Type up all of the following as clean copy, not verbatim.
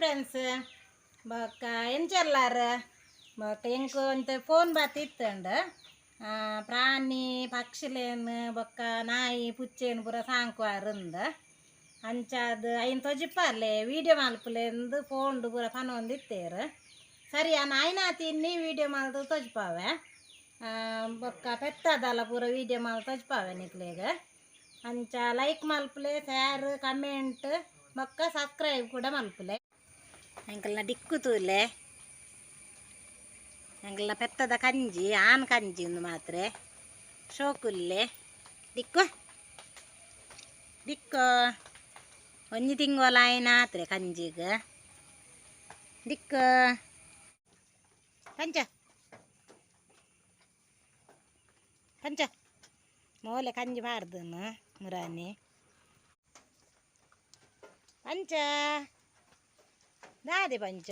Friends, ಬೊಕ್ಕ ಎಂಚೆಲ್ಲಾರ ಬೊಕ್ಕ ಎಂಕ್ ಒಂತೆ ಫೋನ್ ಬಾತ್ ಇತ್ತುಂಡು. ಪ್ರಾಣಿ ಪಕ್ಷಿಲೇನ್ ಬೊಕ್ಕ ನಾಯಿ ಪುಚ್ಚೇನು ಪೂರ ಸಾಂಕುವಾರುಂದು. ಅಂಚಾದ್ ಐನ್ ತೊಜಿಪಾಲೆ ವೀಡಿಯೋ ಮಲ್ಪುಲೆಂದು ಫೋನ್ಡು ಪೂರ ಪನೊಂದಿತ್ತೇರು. ಸರಿ, ಆ ನಾಯಿನ ತಿನ್ನಿ ವೀಡಿಯೋ ಮಲ್ತು ತೊಜಿಪಾವೆ. ಬೊಕ್ಕ ಪೆತ್ತದಲ್ಲ ಪೂರ ವೀಡಿಯೋ ಮಲ್ತು ತೊಜಿಪಾವೆ ನಿಕ್ಲೆಗ್. ಅಂಚ ಲೈಕ್ ಮಲ್ಪುಲೆ, ಶೇರ್, ಕಮೆಂಟ್ ಬೊಕ್ಕ ಸಬ್ಸ್ಕ್ರೈಬ್ ಕೂಡ ಮಲ್ಪುಲೆ. ಎಂಕಲ್ನ ಡಿಕ್ಕು ತೂಲೆ, ಎಂಕಲ್ನ ಪೆತ್ತದ ಕಂಜಿ, ಆನ್ ಕಂಜಿ ಉಂದು ಮಾತ್ರೆ ಶೋಕುಲ್ಲೆ. ಡಿಕ್ಕು ಡಿಕ್ಕು ಒಂಜಿ ತಿಂಗೊಲ ಆಯ್ನಾತ್ರೆ ಕಂಜಿಗ್. ದಿಕ್ಕು ಪಂಚ ಪಂಚ ಮೋಲೆ ಕಂಜಿ ಪಾಡ್ದನು ಮುರಾನಿ. ಪಂಚ ದಾದೆ ಪಂಚ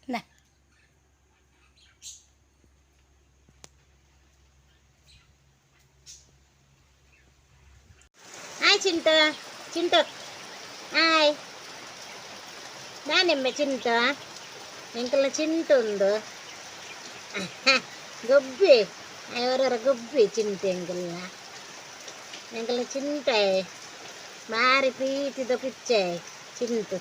ಇಂದಾ. Hi Chintu, Chintu hi. ನಾನೆಮ್ಮೆ ಚಿಂಟು, ಎಂಕಲ್ನ ಚಿಂಟು ಉಂದು ಗೊಬ್ಬಿ ಅವರವರ ಗೊಬ್ಬಿ ಚಿಂಟು. ಎಂಕಲ್ನ ಎಂಕಲ್ನ ಚಿಂಟೆ ಬಾರಿ ಪ್ರೀತಿದ ಪುಚ್ಚೆ ಚಿಂಟು.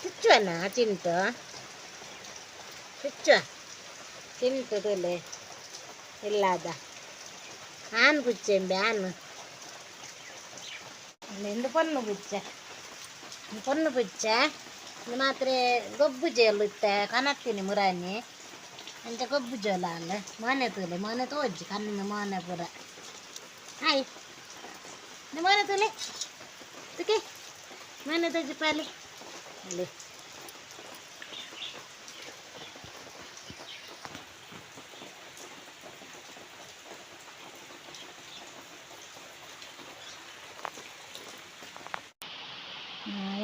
ಚುಚ್ಚುವನ ಚಿಂಟು, ಚುಚ್ಚುವ ಚಿಂಟು ತುಲೆ ಇಲ್ಲಾದ ಆನ್ ಪುಚ್ಚೆಂಬೆ ಆನ್. ಇಂದು ಪೊನ್ನು ಪುಚ್ಚೆ, ಪೊನ್ನು ಪುಚ್ಚೆ. ಇಂದು ಮಾತ್ರೆ ಗೊಬ್ಬು ಜೇಲು ಇತ್ತೆ ಕನತ್ತಿನಿ ಮುರಾನಿ. ಅಂಚ ಗೊಬ್ಬು ಜೋಲ ಅಲ್ಲ. ಮೋನೆ ತೂಲೆ, ಮೋನೆ ತೋಜಿ ಕಣ್ಣು ಮೋನೆ ಪೂರ. ಹಾಯ್ ಮೋನೆ ತೂಲೆ, ತುಕೆ ಮೋನೆ ತೋಜಿ ಪಾಲಿ ಅಲ್ಲಿ.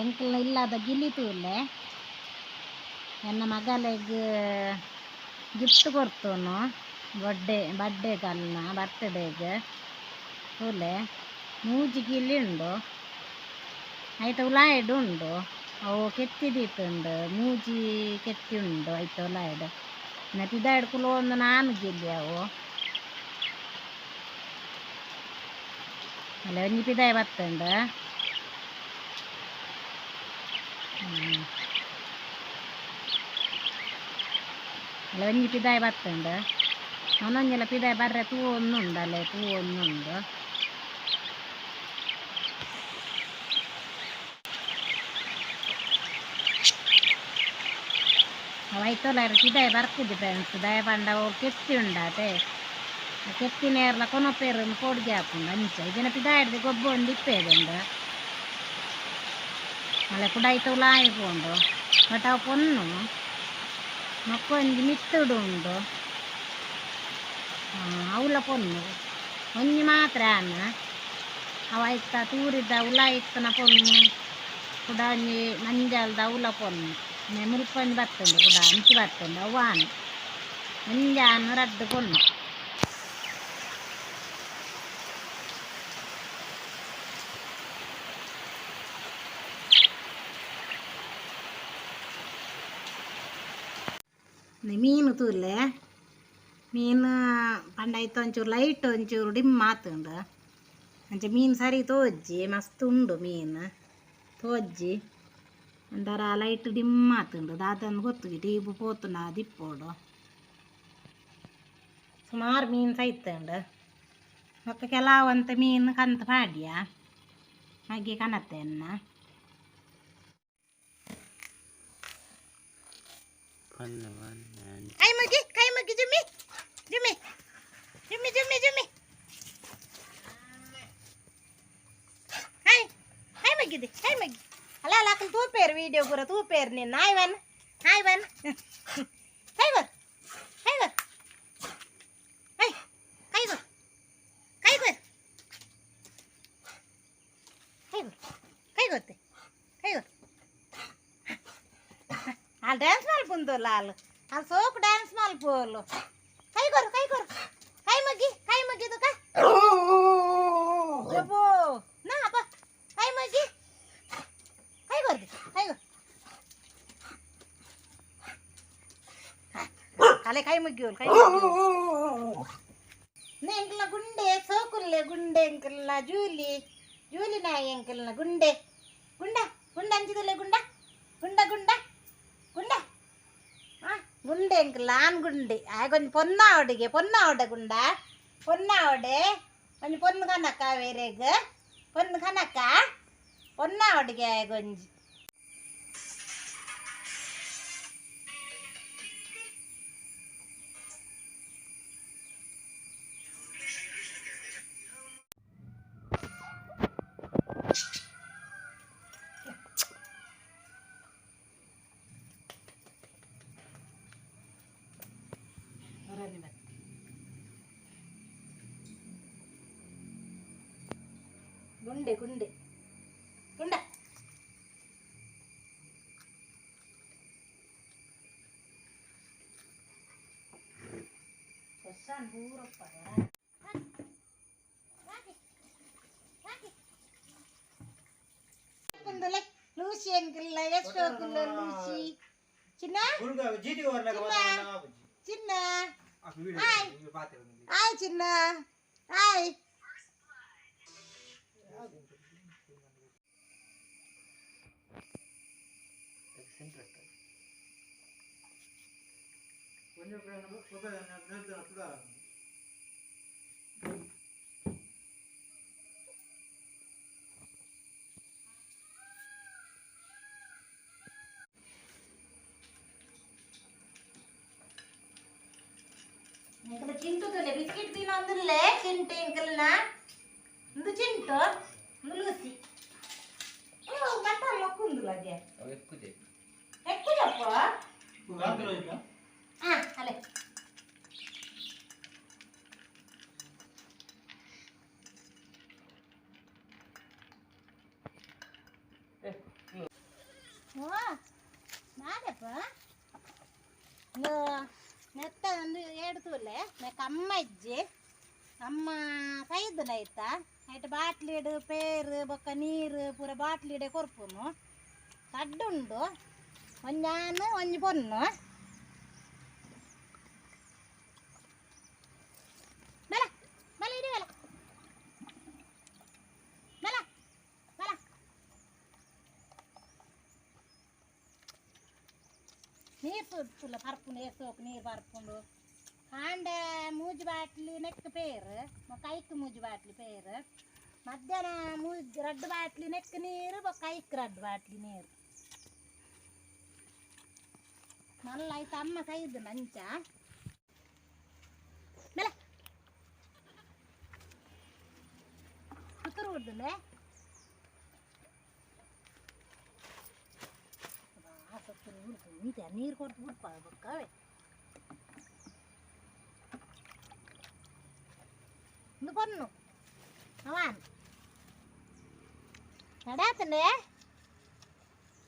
ಎಂಕಲ್ನ ಇಲ್ಲದ ಗಿಲಿ ತೂಲೆ. ಎನ್ನ ಮಗಲೆಗ್ ಗಿಫ್ಟ್ ಕೊರ್ತುನು ಬರ್ಡೇ ಬರ್ಡೇ ಕಲ್ನ ಬರ್ತ್ಡೇಗ್. ತೂಲೆ, ಮೂಜಿ ಗಿಲಿ ಉಂಡು. ಐತ ಉಲಾಯಿಡ್ ಉಂಡು. ಅವು ಕೆತ್ತಿ ದೀತುಂಡು, ಮೂಜಿ ಕೆತ್ತಿ ಉಂಡು ಐತ ಉಲಾಯಿಡ್. ಪಿದಾಯ್ಡ್ ಕುಲೊಂದು ನಾನ್ ಗಿಲಿ ಅವು. ಅಲ್ಲ, ಒಂಜಿ ಪಿದಾಯ್ ಬತ್ತುಂಡು. ಅಲ್ಲ, ಒಂಜಿ ಪಿದಾಯ್ ಬತ್ತುಂಡು. ಒಂದೊಂಜೆಲ ಪಿದಾಯ್ ಬರ್ರೆ ತೂವೊಂದುಂಡು. ಅಲ್ಲೇ ತೂವೊಂದುಂಡು. ಅವು ಐತೋಲ ಪಿದಾಯ್ ಬರ್ಪುಜಿ ಫ್ರೆಂಡ್ಸ್. ದಯ ಪಂಡ ಅವು ಕೆತ್ತಿ ಉಂಡಾತೆ, ಕೆತ್ತಿ ನೇರ್ಲ ಕೊನೊಪೇರು ಪೋಡಿಗೆ ಆಪುಂಡು. ಅಂಚ ಇದನ್ನ ಪಿದಾಯ್ಡ್ದು ಗೊಬ್ಬು ಒಂದು ಇಪ್ಪೇದುಂಡು. ಅಲ್ಲ, ಕುಡ ಐತ ಉಲಾಯಿ ಪೋಂಡು. ಬಟ್ ಅವು ಪೊನ್ನು ಬೊಕ್ಕ ಒಂಜಿ ಮಿತ್ತುಡು ಉಂಡು. ಅವುಲ ಪೊನ್ನು. ಒಂಜಿ ಮಾತ್ರ ಆನ. ಅವು ಐತ ತೂರಿದ ಉಲಾಯಿ ಇತ್ತನ ಪೊನ್ನು. ಕುಡ ಒಂಜಿ ಮಂಜಲ್ದ ಅವುಲ ಪೊನ್ನು. ಮುಲ್ಪ ಒಂಜಿ ಬತ್ತುಂಡು, ಕುಡ ಅಂಚಿ ಬತ್ತುಂಡು. ಅವು ಆನ್, ಒಂಜಿ ಆನ್, ರಡ್ಡ್ ಪೊನ್ನು. ಮೀನು ತೂಲೆ. ಮೀನು ಪಂಡ ಐತ ಒಂಚೂರು ಲೈಟ್ ಒಂಚೂರು ಡಿಮ್ ಆತುಂಡು. ಅಂಚ ಮೀನು ಸರಿ ತೋಜ್ಜಿ. ಮಸ್ತ್ ಉಂಡು ಮೀನು, ತೋಜ್ಜಿ. ಅಂಡಾರ ಲೈಟ್ ಡಿಮ್ ಆತುಂಡು. ದಾದನ್ ಗೊತ್ತುಜಿ, ಟೀಬು ಪೋತುಂಡ ದಿಪ್ಪೋಡು. ಸುಮಾರು ಮೀನು ಸೈತುಂಡು. ಬೊಕ್ಕ ಕೆಲವಂತ ಮೀನು ಕಂತ್ ಪಾಡ್ಯ ಮಗ್ಗಿ ಕನತೆನ್ನ. ಕೈ ಮುಗಿ, ಕೈ ಮುಗಿ. ಜುಮ್ಮಿ ಜುಮ್ಮಿ ಜುಮ್ಮಿ ಜುಮ್ಮಿ ಜುಮ್ಮಿ. ಹಾಯ್ ಹಾಯ್ ಮಗ್ಗಿದೆ, ಹಾಯ್ ಮಗ್ಗಿ. ಅಲ್ಲ ಅಲ್ಲ, ಅಕಲ್ ತೂಪೇರು, ವೀಡಿಯೋ ಪೂರ ತೂಪೇರು ನಿನ್ನ. Hi one, hi one, hi ಬರ್, ಹಾಯ್ ಬರ್, ಹಾಯ್. ಕೈ ಬರ್, ಕೈ ಬರ್, ಕೈ ಬರ್, ಕೈ ಗೊತ್ತೆ, ಕೈ ಗೊತ್ತೆ. ಆ ಡ್ಯಾನ್ಸ್ ಮಲ್ಪುಂದು ಲಾಲ್. ಅಲ್ಲಿ ಸೋಕು ಡ್ಯಾನ್ಸ್ ಮಲ್ಪೋಲು. ಕೈ ಕೊರು, ಕೈ ಕೊರು, ಕೈ ಮಗ್ಗಿ, ಕೈ ಮಗ್ಗಿ ತುಕ. ಯಬ್ಬೋ ನಾ ಅಪ್ಪ, ಕೈ ಮಗ್ಗಿ, ಕೈ ಕೊರ್ದು, ಕೈ ಕೊರು. ಅಲೆ ಕೈ ಮುಗ್ಗಿಯೋಲು, ಕೈ ಮುಗ್ಗಿಯೋಲು. ಎಂಕಲ್ನ ಗುಂಡೆ ಸೋಕುಲ್ಲೆ ಗುಂಡೆ, ಎಂಕಲ್ನ ಜೂಲಿ ಜೂಲಿ ನಾಯಿ, ಎಂಕಲ್ನ ಗುಂಡೆ ಗುಂಡ ಗುಂಡ ಅಂಚಿದಲ್ಲೇ ಗುಂಡ ಗುಂಡ ಗುಂಡ ಗುಂಡ. ಆ ಗುಂಡೆ ಎಂಕಲ್ನ ಆನ್ ಗುಂಡೆ. ಆಯ್ ಒಂಜಿ ಪೊನ್ನಾವಡಿಗೆ ಪೊನ್ನಾವಡೆ ಗುಂಡ ಪೊನ್ನಾವಡೆ. ಒಂಜಿ ಪೊನ್ನು ಕನಕ ವೇರೆಗ್ ಪೊನ್ನು ಕನಕ ಪೊನ್ನಾವಡಿಗೆ ಆಯ್ ಒಂಜಿ. ಗುಂಡೆ ಗುಂಡೆ ಗುಂಡ. ಲೂಸಿ ಅಂಕಿಲ್ಲ, ಎಷ್ಟು ಲೂಸಿ ಚಿನ್ನ ಚಿನ್ನ. ಹಾಯ್ ಹಾಯ್ ಚಿನ್ನ, ಹಾಯ್. ಎಂಕಲ್ನ ಚಿಂಟು ತುಲೆ ಬಿಸ್ಕಿಟ್ ತಿನ್ನೊಂದುಲ್ಲೆ ಚಿಂಟು ಎಂಕಲ್ನ. ಇಂದು ಚಿಂಟು, ಇಂದು ಲೂಸಿ. ಓ ಬಟ್ಟಲ್ ಲೊಕ್ಕುಂದುಲಗೆ ఎక్కువಪ್ಪ. ಅಲೆ ಓ ನಾದಪ್ಪ ನೆತ್ತ ಒಂದು ಏಡು ತೂಲೆ. ನೆಕ್ ಅಮ್ಮ ಇಜ್ಜಿ, ಅಮ್ಮ ಸೈದನ ಐತ. ಐಟ್ ಬಾಟ್ಲಿಡ್ ಪೇರು ಬೊಕ್ಕ ನೀರು ಪೂರ ಬಾಟ್ಲಿಡೆ ಕೊರ್ಪುನು. ತಡ್ಡುಂಡು, ಒಂಜಾನು ಒಂಜಿ ಪೊನ್ನು. ಬಲ ಬಲ ಇಡಿ, ಬಲ ಬಲ ಬಲ. ನೀರು ಸುತ್ತುಲ್ಲ ಪರ್ಪುಂಡು, ಏಸೋಕು ನೀರು ಪರ್ಪುಂಡು. ಕಾಂಡೆ ಮೂಜಿ ಬಾಟ್ಲಿ ನೆಕ್ ಪೇರು, ಬೊಕ್ಕ ಐಕ್ ಮೂಜಿ ಬಾಟ್ಲಿ ಪೇರು. ಮಧ್ಯಾಹ್ನ ಮೂಜಿ ರಡ್ಡು ಬಾಟ್ಲಿ ನೆಕ್ ನೀರು, ಬೊಕ್ಕ ಐಕ್ ರಡ್ಡು ಬಾಟ್ಲಿ ನೀರು. ಮಲ್ಲ ಆಯ್ತು ಅಮ್ಮ ಸೈದು ನಂಚ ಬೆಲೆ ಸುತ್ತರು ಬಿಡ್ದುಲೆ. ಸುತ್ತರು ಬಿಡ್ತು ನೀರು ಕೊಡ್ತು ಬಿಡ್ಪ ಬೊಕ್ಕವೇ. ಇಂದು ಪೊನ್ನು ಅವಾನ್ ನಡಾತನೆ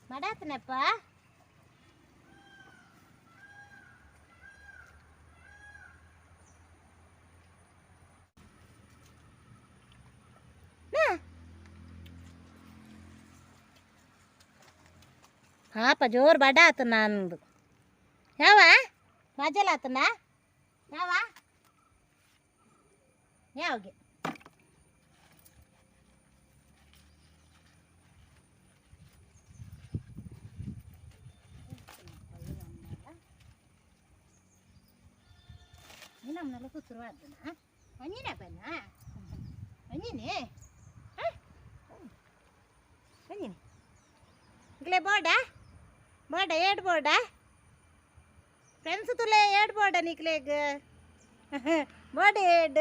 ನಡಾತನಪ್ಪ. ಪಾಪ ಜೋರು ಬಡ ಆತನ ಅಂದು. ಯಾವ ಮಜಲ್ ಆತನ? ಯಾವ ಯಾವಗೆ? ನಮ್ಮನ್ನೆಲ್ಲ ಸುಸುರು ಆದನ ಒಂಜಿನ ಬನ್ನ ಒಂಜಿನಿ ಒಂಜಿನಿ ಇಗ್ಲೆ ಬೋಡ ಬೋಡ ಏಡ್ ಬೋಡ ಫ್ರೆಂಡ್ಸ್ ತುಲೆ ಏಡ್ ಬೋಡ ನಿಕ್ಲೆಗ್ ಬೋಡ ಏಡ್.